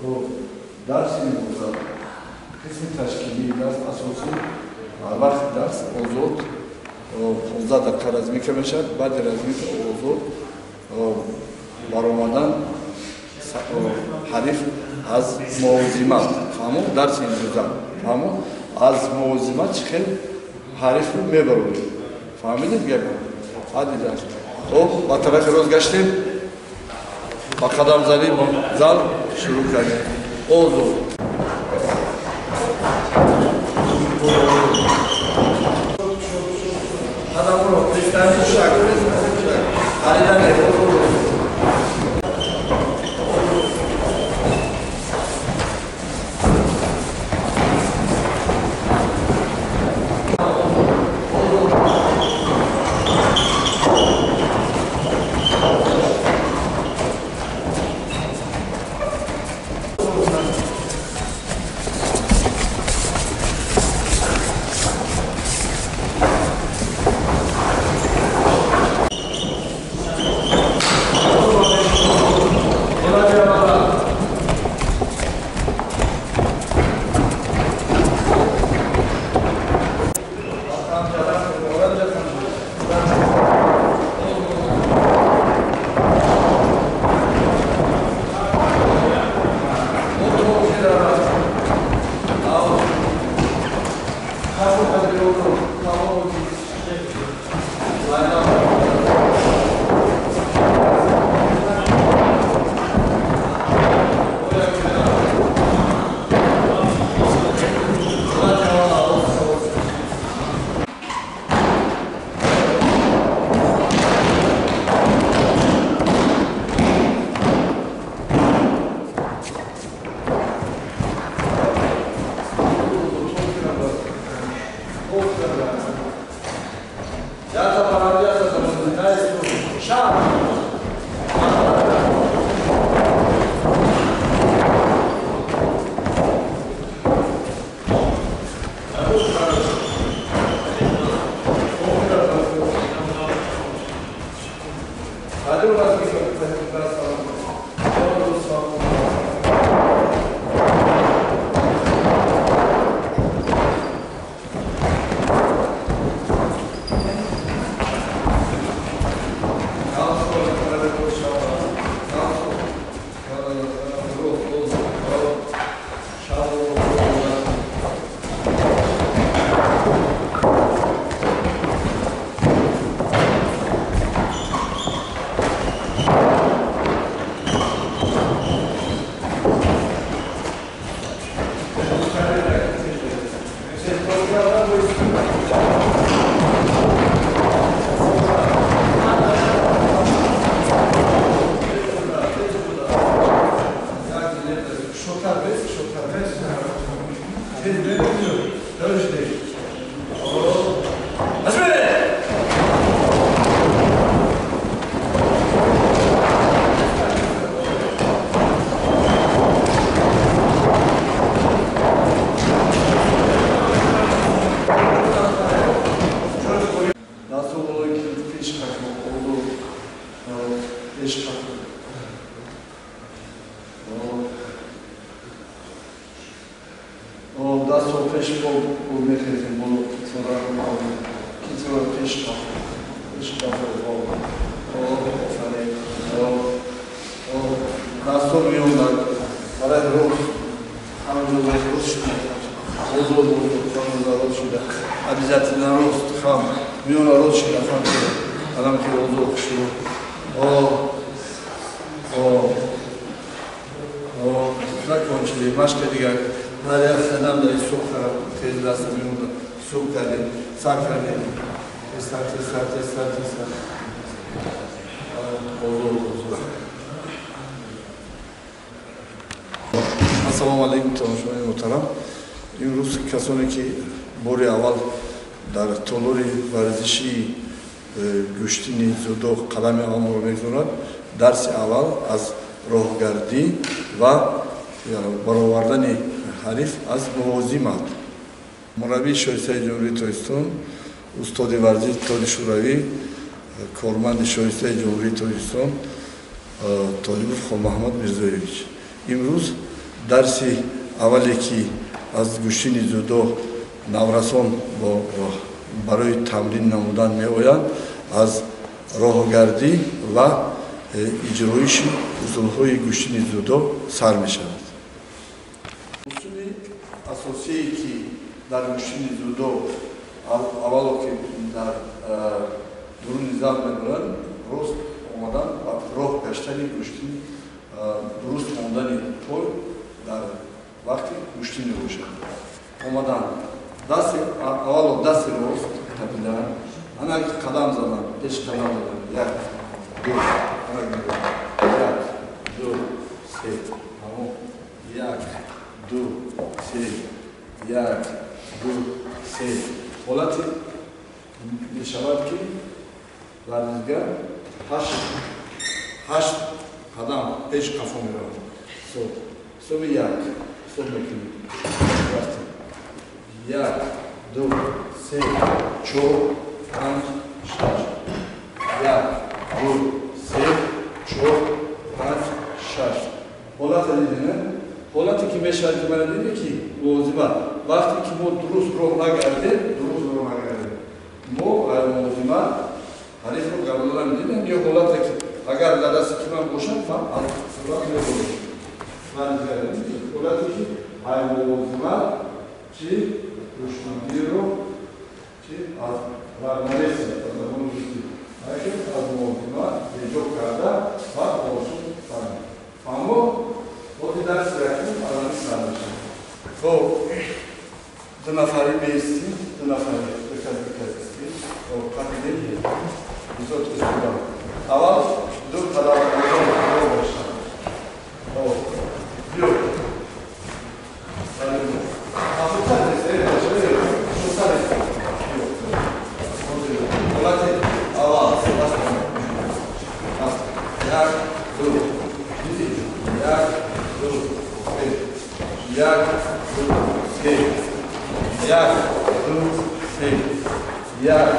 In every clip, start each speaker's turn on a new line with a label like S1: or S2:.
S1: Дарси имрӯза қисми ташкилии дарс асосӣ вақти дарс озод 15 дақиқа разминка мешавад. Баъди разминка озод баромадан ҳариф аз мувозимат. Фаҳмо? Дарси имрӯза фаҳмо? Аз мувозимат чӣ хел ҳарифро мебарорем. Фаҳмидед гапро? Баъди дарс. Хоб, ба тарафи рост гаштем, ба қадамзанӣ зал шурӯъ кардем. Озод. Қадамро пештарин шак, харидан. Ассалому алайкум, тамошобинони муҳтарам. Имрӯз касоне ки бори аввал дар толори варзишии гӯштини дзюдо қадами аввалро мегузоранд, дарси аввал аз роҳгардӣ ва баровардани ҳариф аз мувозимат. Мураббии шоистаи Ҷумҳурии Тоҷикистон, устоди варзиш Иттиҳоди Шӯравӣ, корманди шоистаи Ҷумҳурии Тоҷикистон Толибов Холмаҳмад Мирзоевич. Имрӯз Дарси аввале ки аз гӯштини дзюдо наврасон барои тамрин намудан меоянд, аз роҳгардӣ ва иҷроиши усулҳои гӯштини дзюдо сар мешавад. Усули асосие ки дар гӯштини дзюдо аввало ки дар дуруни зал мебаранд, рост омадан ва роҳ гаштани гӯштин, дуруст мондани пой дар вақти гӯштин мебошад. Омадан дасти аввало дасти рост тапидан, ана қадам задан, пеш қадам задан, як, ду, ана як, ду, се, як, ду, се, як, ду, се. Ҳолати мешавад ки варзишгар ҳашт қадам пеш қафо меравад. Ҳисоби як ҳисоб мекунем. Рафтем. Як, ду, се, чор, панҷ, шаш. Як, ду, се, чор, панҷ, шаш. Ҳолата дидем? Ҳолате ки мешавад ки мана дидем ки мувозиба. Вақте ки мо дуруст роҳ нагардем, дуруст роҳ нагардем, мо ғайрмувозиба ҳарифро гардона медидем. Ё ҳолате ки агар дар дасти ки ман бошад, ман аз сурат мебурам. Ҳолате ки ғайрмувозиба чи гӯштингиро чи аз равновесия, аз забони русӣ, аз мувозиба беҷо карда ва осон фаҳмид. Фаҳмо? Бози дарси якум аз ҳамин сар мешавад. Хоб, ду нафарӣ меистем, ду нафарӣ, ду кас, ду кас истем. Хоб, қапидем, бисёр истода. Аввал ду қадам роҳ бошад. Хоб, биё. Афутар нест, шутар нест. Биё. Ҳолати аввал, даст. Як, ду, дидӣ? Як, ду, се. Як, ду, се. Як, ду, се. Як,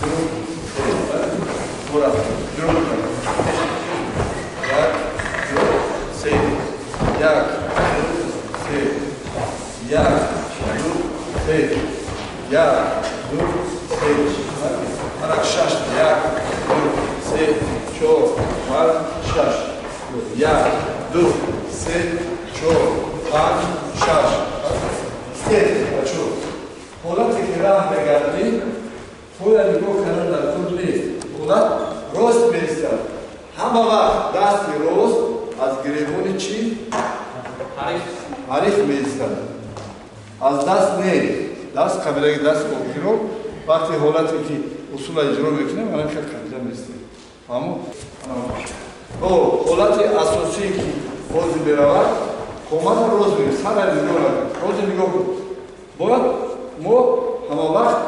S1: ду, се. Бура, ҷуру. Як, ду, се. Як, ду, се. Як, ду, се. Як, ду, се. Ана шаш. Як, ду, се, чор, панҷ, шаш. Як, ду, се, чор, панҷ, шаш. Се, бачо. Ҳолате ки раҳ мегардӣ, поя нигоҳ кардан дар кор нест. Ҳолат рост меистад. Ҳама вақт дасти рост аз гиребони чӣ? Ҳариф меистад. Аз даст не. Даст қабилаги даст охиро вақти ҳолате ки усула иҷро мекунем, ана хел қабила меистем. Фаҳмо? Ҳолати асосие ки ҳозир меравад, қоматро рост мегирем, сара нигоҳ накун, рост нигоҳ кун. Бояд мо ҳама вақт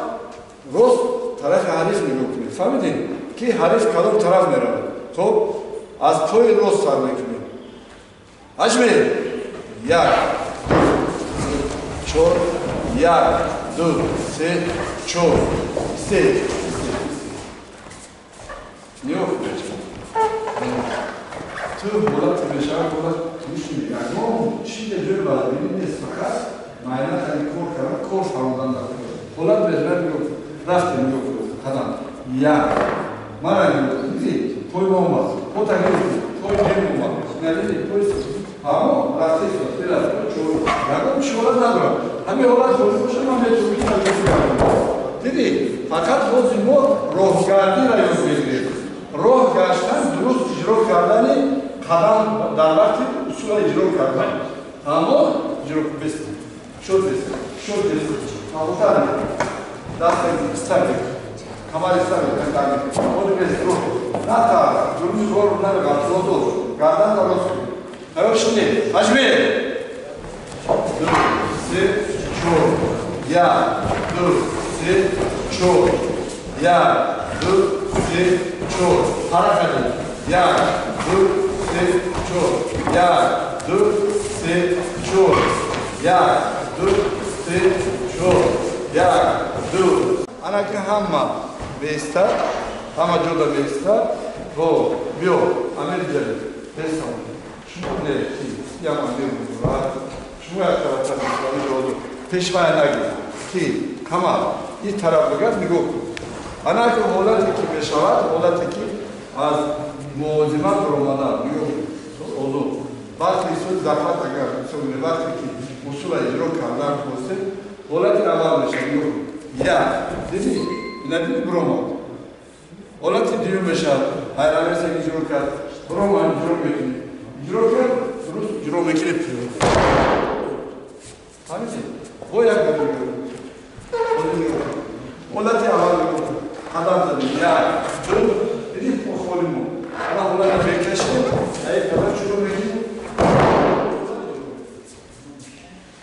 S1: рост тарафи ҳариф нигоҳ кунем. Фаҳмидем ки ҳариф кадом тараф меравад. Хоб, аз пои рост сар мекунем. Ҳаҷме? Як, ду, чор, як, ду, се, чор, се. Нигоҳ кун. Ту ҳолате мешавад, ҳолат мушкил. Ягон чизе ҷои бадбинӣ нест, фақат майна хари кор кардан, кор фаромадан дар кор. Ҳолат мешавад, нигоҳ кун. Рафтем, нигоҳ кун. Қадам. Як. Мана нигоҳ кун. Дидӣ? Пой омад. По тагирифт. Пой ҷем омад. Надидӣ? Пой ҳамо рафте истод. Бирафт. Чор. Ягон чӣ ҳолат надорам. Ҳамин ҳолат ҳозир бошад, ман метавонам ки таҷриба кунам. Дидӣ? Фақат ҳозир мо роҳгардиро ёд мегирем. Роҳ гаштан, дуруст иҷро кардани қадам дар вақти усула иҷро кардан. Аммо иҷро бест. Шуд бест. Шуд бест. Фаҳмтар. Даст истаг. Камар истаг. Оди бест. Роҳ. На та, дуруст роҳ нагард. Роҳ. Гардан рост кун. Тайёр шудем. Ҳаҷме. Ду, се, чор. Як, ду, се, чор. Як, ду, се, чор. Ҳаракат. Як, ду, се, чор. Як, ду, се, чор. Як, ду, се, чор. Як, ду. Ана ки ҳама меистад, ҳама ҷода меистад. Во, биё, Амир Ҷалил, бесам. Шумо не, ки ям Амир мебурад. Шумо як тарафтар мешавад, пешвай нагир. Ки камар ин тараф бигар, нигоҳ кун. Ана ки ҳолате ки мешавад, ҳолате ки аз мувозимат баромадан, нигоҳ кун. Озод. Вақте исо захват агар вақте ки усула иҷро кардан хостем, ҳолати аввал мешавад, нигоҳ кун. Як, дидӣ? Ина дидӣ баромад. Ҳолати дуюм мешавад, ҳайранеса иҷро кард, баромад, иҷро мекунӣ. Иҷро кард, дуруст иҷро мекунӣ. Фаҳмидӣ? Бо як бор нигоҳ. Ҳолати аввал нигоҳ кун. Қадам задем. Як, ду, дидӣ холӣ монд. Ана ҳолатро мекашем, ай қадам шурӯъ мекунем.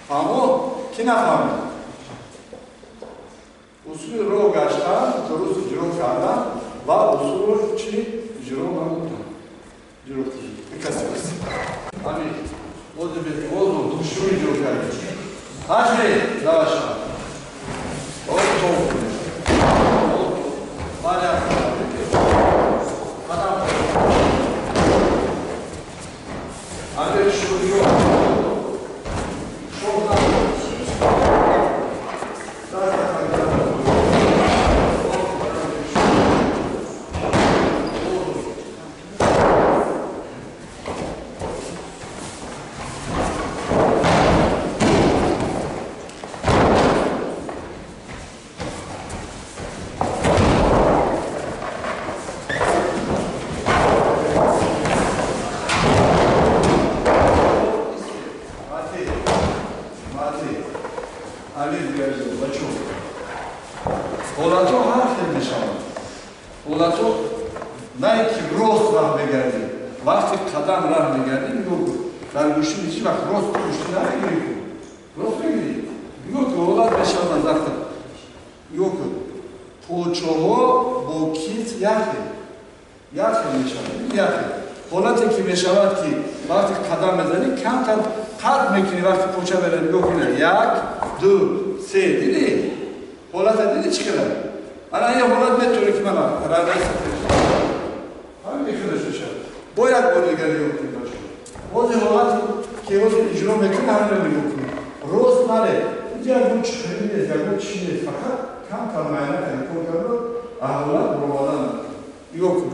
S1: Фаҳмо? Ки нафаҳмид? Усули роҳ гаштан, дуруст иҷро кардан ва усулро чӣ иҷро намудан. Иҷро каси. Ами, озу шурӯъ иҷро кардем. Ҳашри, даваша. Оз тоб. Бале, қадам. Ами шурӯъ. Ҳолатҳо ҳар хел мешаванд. Ҳолатҳо на ин ки рост раҳ мегардӣ. Вақте қадам раҳ мегардӣ, нигоҳ кун. Дар гӯшти ҳеҷ вақт рост гӯшти намегирӣ кун. Рост мегирӣ. Нигоҳ кун, ҳолат мешавад аз вақте. Нигоҳ кун. Почаҳо бо кит як хел. Як хел мешавад. Як хел. Ҳолате ки мешавад ки вақте қадам мезанӣ, камтар қад мекунӣ вақте поча меравӣ, нигоҳ кун. Як, ду, се. Дидӣ? Ҳолата дидӣ чӣ қадар? Ана ин ҳолат метавонӣ ки мана радаиса ҳамин хелаш мешавад. Бо як бор дигар нигоҳ кунӣ бача. Боз ин ҳолате ки ҳозир иҷро мекунӣ, ҳаминро нигоҳ кунӣ. Рост наре. Инҷа ягон чиқирӣ нест, ягон чӣ нест. Фақат камтар майна карди, кор карду ҳолат баромадан. Нигоҳ кун.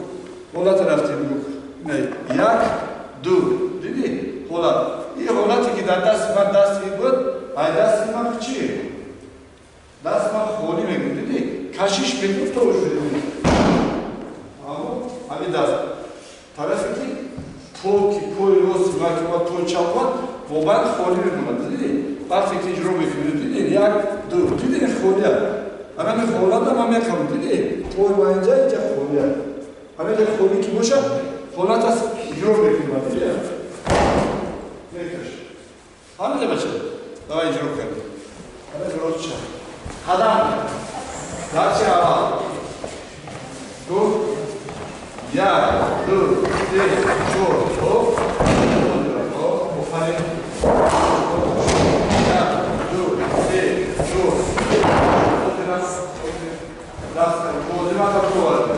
S1: Ҳолата рафтем, нигоҳ кун. Як, ду. Дидӣ? Ҳолат. Ин ҳолате ки дар дасти ман дасти буд, ай дасти ман чӣ? Даст ман холӣ мекунӣ, дидӣ? Кашиш мекунӣ, то шуд. Аммо ҳамин даст. Тарафе ки по ки пои рости ман ки бояд пои чап буд, бобанд холӣ мекунад, дидӣ? Вақте ки иҷро мекунӣ, дидӣ? Як, ду. Дидӣ холия. Ҳамин ҳолатро ман мекунам, дидӣ? Пои ман инҷа, инҷа холия. Ҳамин холӣ ки бошад, ҳолат аст иҷро мекунад, дидӣ? Мекаш. Ҳамин бача. Давай иҷро кардем. Ҳамин рост чап. Қадам. Дарси аввал. Ду, як, ду, се, чор, хоп. Офарин. Як, ду, се, чор. Даст, мувозиматро овард.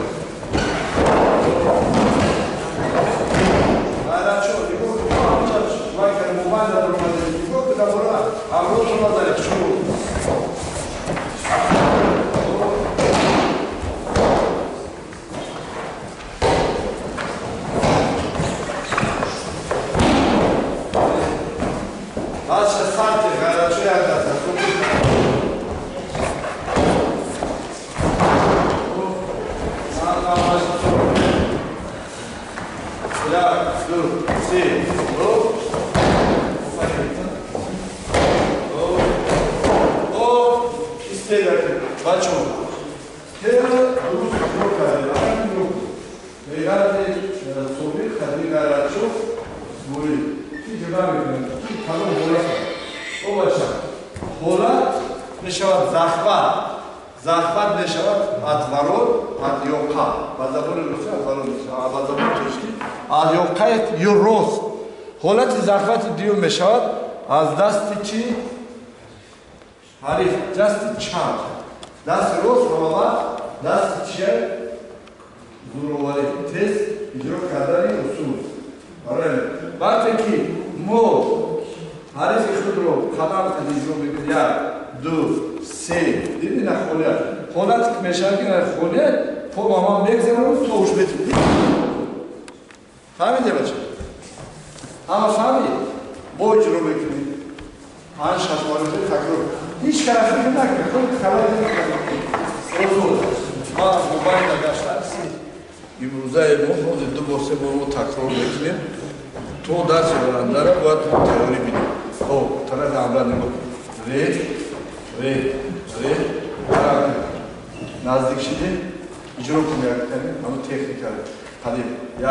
S1: Ғайратчо, нигоҳ кун, ҳамча вай кард, мобайл даромада. Нигоҳ кун, дар бора авротро назаред, чор. Захват мешавад отворот от ёқа. Ба забони русӣ отворот мешавад, ба забони тоҷикӣ аз ёқаи ё рост. Ҳолати захвати дуюм мешавад аз дасти чӣ? Ҳариф, дасти чап. Дасти рост ҳамавақт дасти чия? Зӯроварӣ, тез иҷро кардани усул. Барои вақте ки мо ҳарифи худро қадам иҷро мекунед, як, ду, се, диди на холият. Ҳолат мешавад ки на холият, по ба ман мегзарам, то уш метавонед. Фаҳмиде бача? Ҳама фаҳмид? Бо иҷро мекунед. 5-6 маротиба такрор. Ҳеҷ кара фикр накунед, худ калои накунед. Озод. Ман мобайна гаштам. Имрӯзаи мо ҳозир 2 бор 3 бор мо такрор мекунем. То дарси ояндаро бояд тайёрӣ бинем. Хоб, тарафи амра нигоҳ кунед. Ре, ре, ре, наздик шидем, иҷро кунем яккани, ҳамун техникаро. Қадим. 1,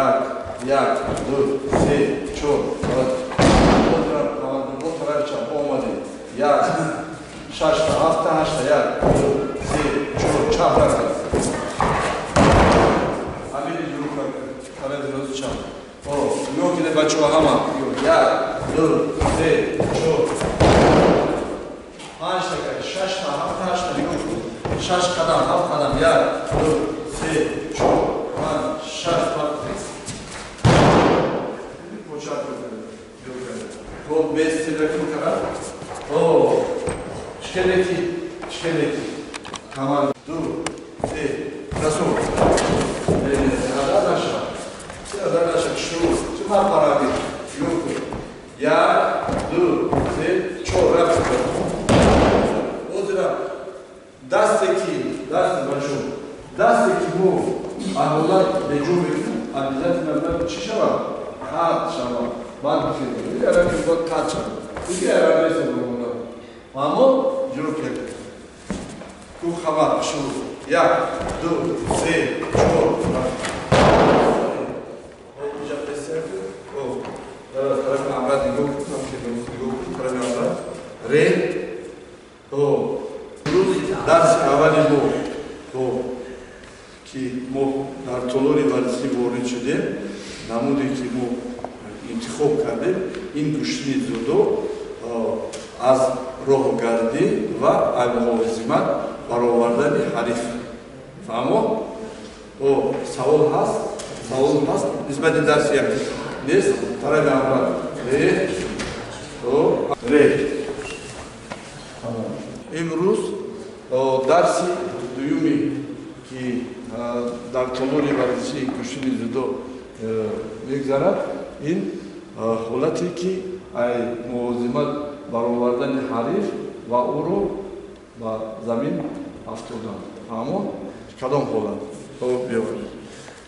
S1: 1, 2, 3, 4. Бо тарафи чап омадем. 1, 6, 7, 8, 1, 2, 3, 4, чап рафтем. Ҳамин иҷро кард. Тарафи рост чап. Нигоҳ кунед бачаҳо ҳама. 1, 2, 3, 4, 5 та, 6 та, 7 та, 8 та. Нигоҳ кунед. 6 қадам, 7 қадам. 1, 2, 3, 4, 5, 6, 7. Почат кунед. Хоб, без телефон кард. Шкелети, шкелети. Камар 2, 3, расул. Наша. Наша шурӯъ. Чӣ фарқ паради? Нигоҳ кун. 1, 2, 3, 4 рафт. Ҳозира дасте ки дасти бачо, дасте ки мо аҳолат беҷо мекунем, обязательно бояд чӣ шавад? Қатъ шавад. Баъд бихезем. Дигар бояд қатъ шавад. Дигар намесозам. Аммо иҷро кунед. Ку хабар шурӯъ. 1, 2, 3, 4. Тарафи амра нигоҳ кун, нигоҳ кун, тарафи амра. Ре. Имрӯз дарси аввали мо, ки мо дар толори варзишӣ ворид шудем, намуде ки мо интихоб кардем, ин гӯштини дзюдо аз роҳгардӣ ва мувозимат баровардани ҳариф. Фаҳмо? Савол ҳаст? Савол ҳаст? Нисбати дарси як нест? Тарафи амра. Ре. Ре. Имрӯз дарси дуюме ки дар толори варзишии гӯштини дзюдо мегзарад, ин ҳолате ки ай мувозимат баровардани ҳариф ва ӯро ба замин афтодан. Фаҳмо? Кадом ҳолат? Биёваред.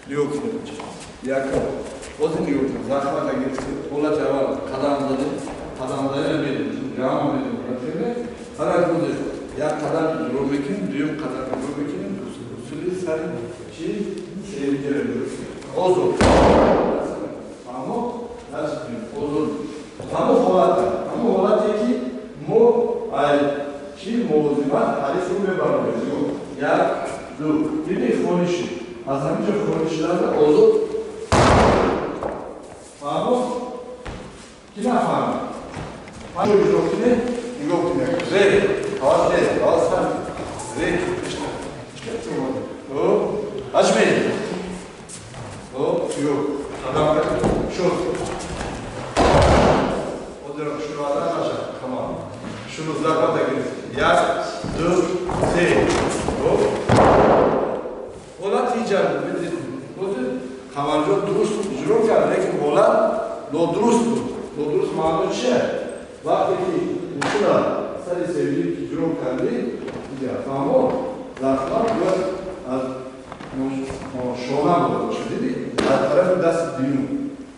S1: Нигоҳ кунед. Якум. Ҳозир нигоҳ кунед. Захмат нагирифтед. Ҳолати аввал қадам задем. Қадам задем медем. Гама медем. Ҳарак ҳозир як қадам иҷро мекунем, дуюм қадам иҷро мекунем, усули сари чи севигира. Озод. Фаҳмо? Дарси дуюм. Озод. Ҳамон ҳолат, ҳамон ҳолате ки мо ай чи мувозимат ҳарифро мебарорем. 1, 2. Диди холӣ шуд. Аз ҳамин ҷо холӣ шуданда озод. Фаҳмо? Ки нафаҳмид? Иҷро кунед, нигоҳ кунед. Ре, аввал ре, аввал сар. Ре, Ачми. Нигоҳ. Қадам кард. Шуд. Ҳозир шурӯъ наша. Тамом. Шурӯъ захмат гирифт. 1, 2, 3. Ҳолат ҳиҷа буд. Ҳозир Қамарҷон дуруст иҷро кард, лекин ҳолат нодуруст буд. Нодуруст маъно чия? Вақте ки усула сари севӣ иҷро кардӣ, фаҳмо, захмат бояд аз шона бояд бошад. Диди? Аз тарафи дасти дуюм.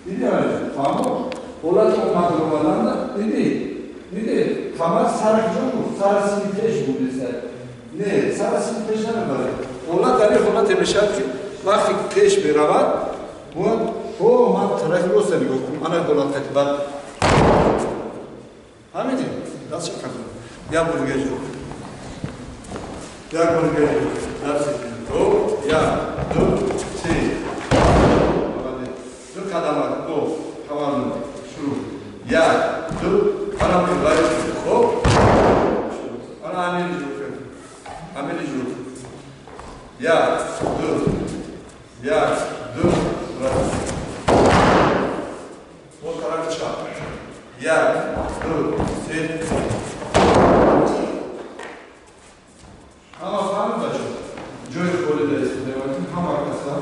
S1: Диди фаҳмо? Ҳолати омад омаданда диди? Диди? Қамар сара куҷо буд? Сара сини пеш буд. Не, сара сини пеш намебарад. Ҳолат дар ин ҳолате мешавад ки вақте пеш меравад, бояд ман тарафи роста нигоҳ кунам. Ана ҳолат қати баъд. Фаҳмидӣ? Дастша кардам. Як бор дига иҷро кун. Як бор дига иҷро кун. Дарси дуюм. 1, 2, 3. Ду қадам. Қамар шурӯъ. 1, 2, қадам мебаред. Хоб. Ана ҳамин иҷро кун. Ҳамин иҷро кун. 1, 2, 1, 2, рафт. Бо тарафи чап. 1, 1, 2, 3. Ҳама фаҳмид, бачо? Ҷои холӣ дар истифода мекунем, ҳама каса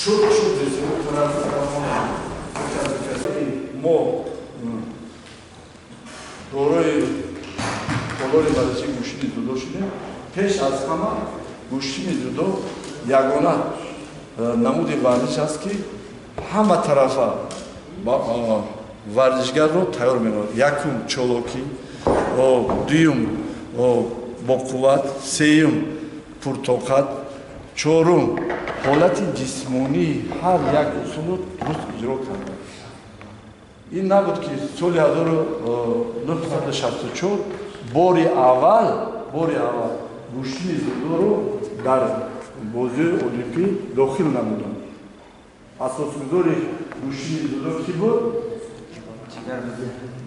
S1: шуд шуд десем, тарафи мо дорои толори варзиши гӯштини дзюдо шудем. Пеш аз ҳама гӯштини дзюдо ягона намуди варзиш аст, ки ҳама тарафа варзишгарро тайёр менамояд. Якум чолокӣ, дуюм боқувват, сеюм пуртоқат, чорум ҳолати ҷисмонии ҳар як усулро дуруст иҷро кардан. Ин набуд, ки соли 1964 бори аввал гӯштини дзюдоро дар бозиҳои олимпӣ дохил намуданд. Асосгузори гӯштини дзюдо кӣ буд?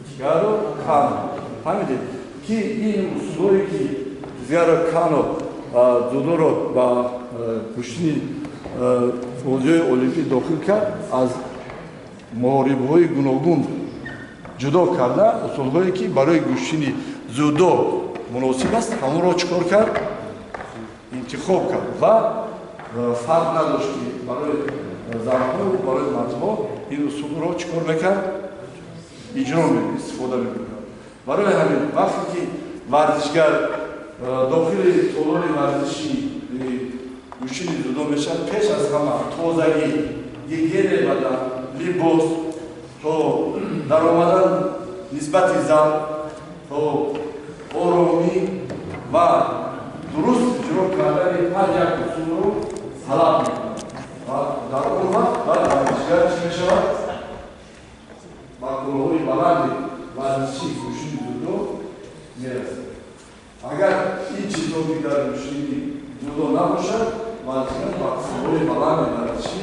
S1: Ҷигаро Кано. Фаҳмидед, ки ин усулҳое, ки Ҷигаро Кано дзюдоро ба гӯштини бозиҳои олимпӣ дохил кард, аз муҳорибаҳои гуногун ҷудо карда, усулҳое, ки барои гӯштини дзюдо муносиб аст, ҳамонро чӣ кор кард? Интихоб кард ва фарқ надошт, ки барои занҳо, барои мардҳо ин усулро чӣ кор мекард? Иҷро, истифода мекард. Барои ҳамин вақте ки варзишгар дохили толори варзиши гӯштини дзюдо мешавад, пеш аз ҳама тозагӣ, гигиенаи бадан, либос, то даромадан нисбати зал, то оромӣ ва дуруст иҷро кардани ҳар як усулро талаб мекунад. Ва дар он вақт баъд варзишгар чӣ мешавад? Ба қуллаҳои баланди варзиши гӯштини дзюдо мерасад. Агар ин чизҳо, ки дар гӯштини дзюдо набошад, варзишгар ба қуллаҳои баланди варзишӣ